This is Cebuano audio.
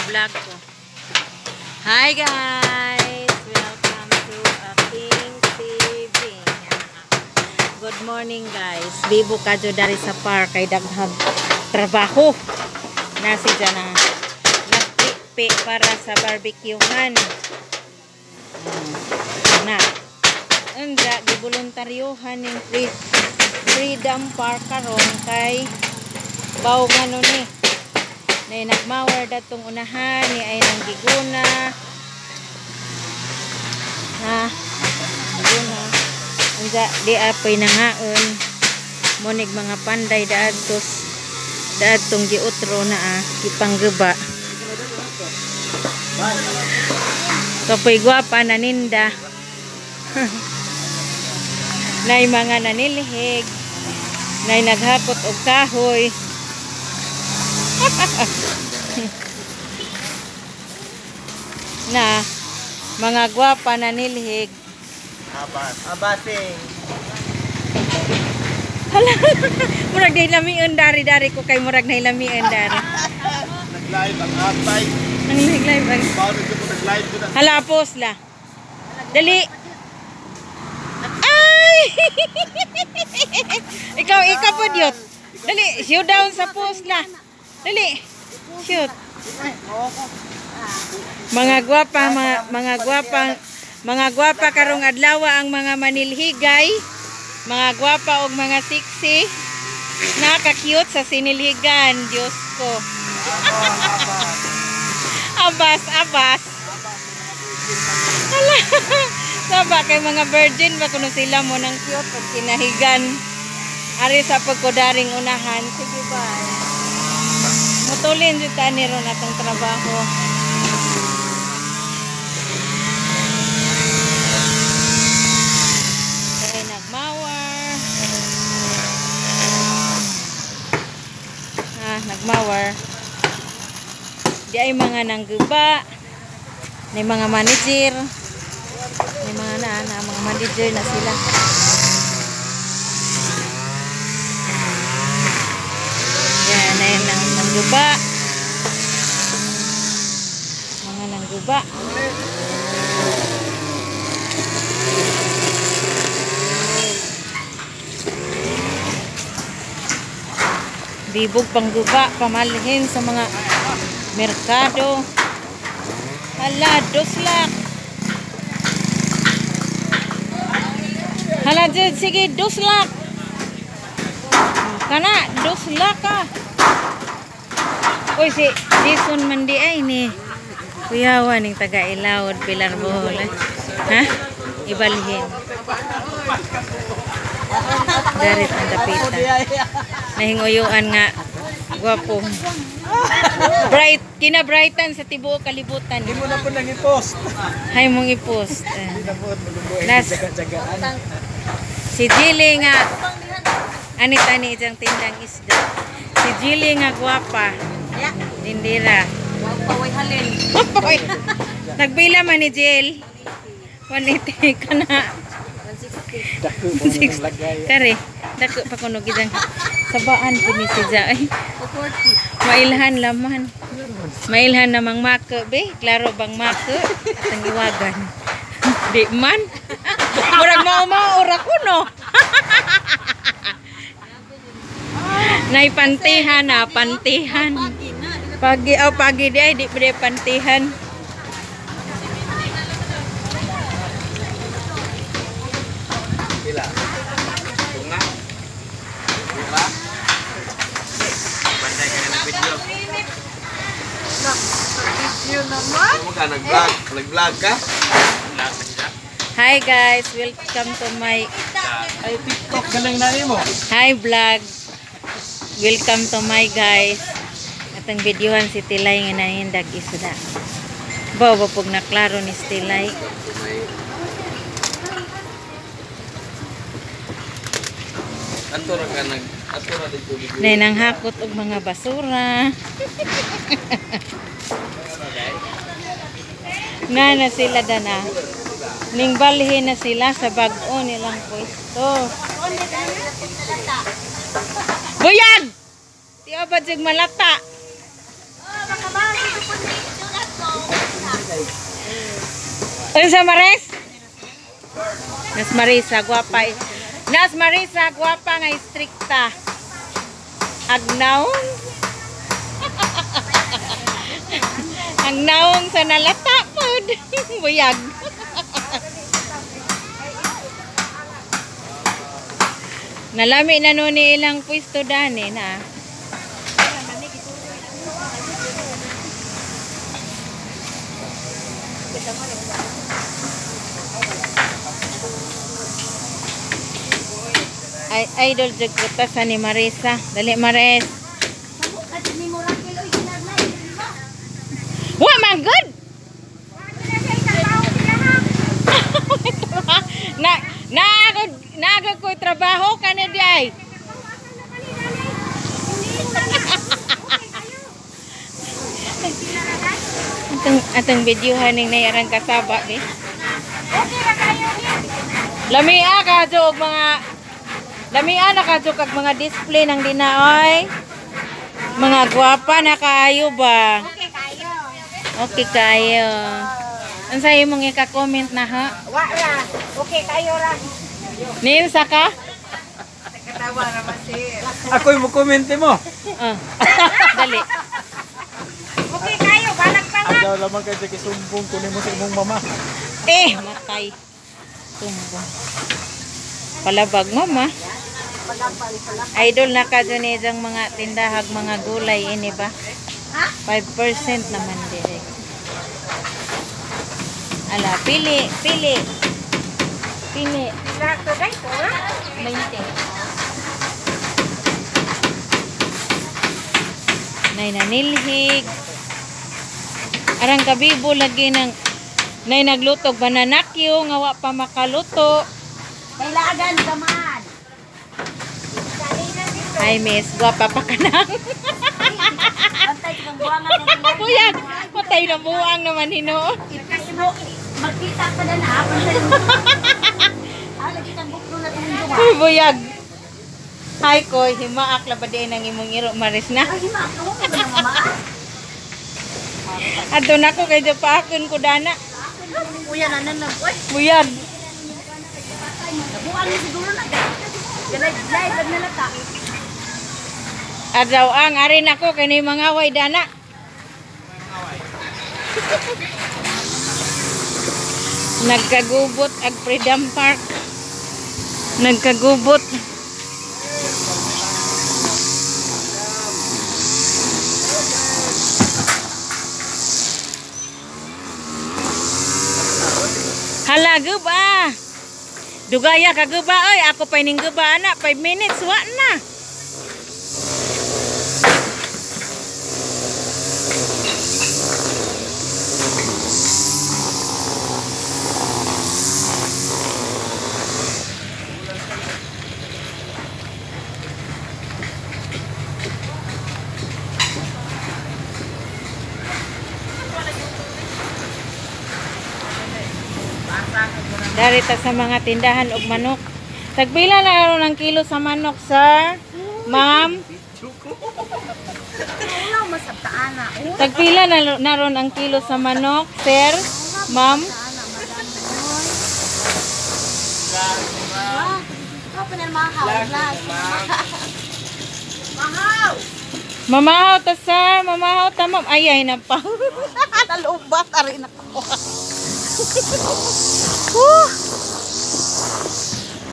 Nag-vlog ko. Hi guys! Welcome to Aking TV. Good morning guys. Bibo ka dyo dari sa park kay daghang trabaho. Nasi dyan na nagpipi para sa barbecuehan. Na. Unja, giboluntaryohan ning Freedom Park karon kay baw nga no ni. Nay nagmawar datong unahan ni ay nang giguna. Ha? Giguna. Unja di apoy nangaon. Monig mga panday daadtos daadtong giutro na ah, gipangguba. Kapoy gwapa naninda. Nay mga nanilhig. Nay naghakot og kahoy. Na mga gwapa na nilhig. Abas. Abasing. Hala, murag nailamian dari-dari ko kay murag nailamian dari. Nag-live ang atay. Ang nag-live ang. Paano ko nag-live ko na? Hala, post la. Dali. Ay! Ikaw po diot. Dali, shoot down sa post la. Dali. Shoot. Mga gwapa, mga gwapa karong adlaw ang mga manilhigay. Mga gwapa og mga sexy. Naka-cute sa sinilhigan, Diyos ko. Abas, abas. Hala. Saba kay mga virgin ba kuno sila mo nang cute pag kinahigan. Ari sa pagkudaring unahan. Sige bye. Mutulin jud ta ni ron atong trabaho. Kay nagmawar. Ah, nagmawar. Di ay mga nangguba. May mga manager. May mga na mga manager na sila. Yan, ayan ang nangguba. Mga nangguba. Bibog pangguba, pamalhin sa mga merkado. Hala, doslak. Hala, sige, doslak. Kana, doslak ka. Uy, si Jason man di ay ni. Kuyawa ning taga Ilawod, Pilar Bohol. Ha? Ibalhin. Darit ang dapita. Nahinguyuan nga gwapo. Bright, kina-brightan sa tibuok kalibutan. Hindi mo na po nang i-post. Hay mong i-post. Hindi na po Nas, si Jilly nga anit-ani ijang tindang isda. Si Jilly nga gwapa. Dindira. Gwapa way halin. Nagbila man ni Jill. 180 ka na. 160. Kare, dako pa kuno gidang sabaan po ni si Ja. Ay, mailhan laman. Mailhan namang mako be. Klaro bang mako? At ang iwagan. Di man. Murag mao-mao ora kuno. Nay pantihan na, pantihan. Pagi oh pagi di ay di pa pantihan. Pila. Tunga. Diba? Banday ka na nag-video. Video naman. Mo ka nag-vlog, nag-vlog ka? Hi guys, welcome to my ay TikTok galing na nimo. Hi vlog. Welcome to my guys. Atong videohan si Tilay nga nahindag isda. Baw ba pug naklaro ni Tilay. Ato ra ka nag ato ra dito video. Nay nanghakot og mga basura. Na na sila dana. Ning balhin na sila sa bag-o nilang pwesto. Buyag! Di ba jud malata? Oh, makabasa ko po dito. Unsa Maris? Nas Marisa gwapa. Nas Marisa gwapa nga istrikta. Agnaong. Ang naong sa nalata pod. Buyag. Nalami na nun ni ilang pwesto dani na. Ay, idol jud ko ta sa ni Marisa. Dali Maris. Wa man good. Na na ko trabaho kani di ay. Atong videohan ning nayarang kasaba ni. Okay ra kayo ni. Lamia ka og mga lamia na ka kag mga display ng dinaoy. Mga gwapa na kaayo ba? Okay kayo. Okay kayo. Unsa imong ika-comment na ha? Wa ra. Okay kayo ra. Ninsa ka? Katawa ra man sir. Ako'y mo komente mo. Ah. Dali. Okay kayo, balag pa nga. Ayaw lamang kay sa kisumbong kunin mo sa imong mama. Eh, matay. Tumbong. Palabag mama. Idol na ka dyan eh, diyang mga tindahag mga gulay ini ba? 5% naman direct. Ala, pili, pili. Pili. Lahat to dai ko ha. 20. Nay nanilhig. Arang kabibo lagi ng nay naglutog bananakyo nga wa pa makaluto. Kailangan ka man. Ay miss, gwapa pa ka na. Antay kang buwangan ng Buyag, patay na buwang naman hinuon. Ipis mo, magkita pa na na. Ah, lagi kang buklo na itong duwa. Uy, buyag. Hi koy, himaak la ba di nang imong iro maris na. Ay, hima, ako mo ba na mama? Adto na ko kay pa akon ko dana. Kuya na nan uy. Buyag. Nabuang ni siguro na. Ganay, live na lata. Adlaw ang ari nako kay ni mga way dana. Nagkagubot ag Freedom Park. Nagkagubot. Hala guba. Dugaya ka guba oy, ako pa ning guba ana 5 minutes wa na. Darita sa mga tindahan og manok. Tagpila na ron ang kilo sa manok, sir? Ma'am? Tagpila na ron ang kilo sa manok, sir? Ma'am? Mamahaw ta, sir. Mamahaw ta, ma'am. Ay, ay, na pa. Nalubat, arin ako. Woo!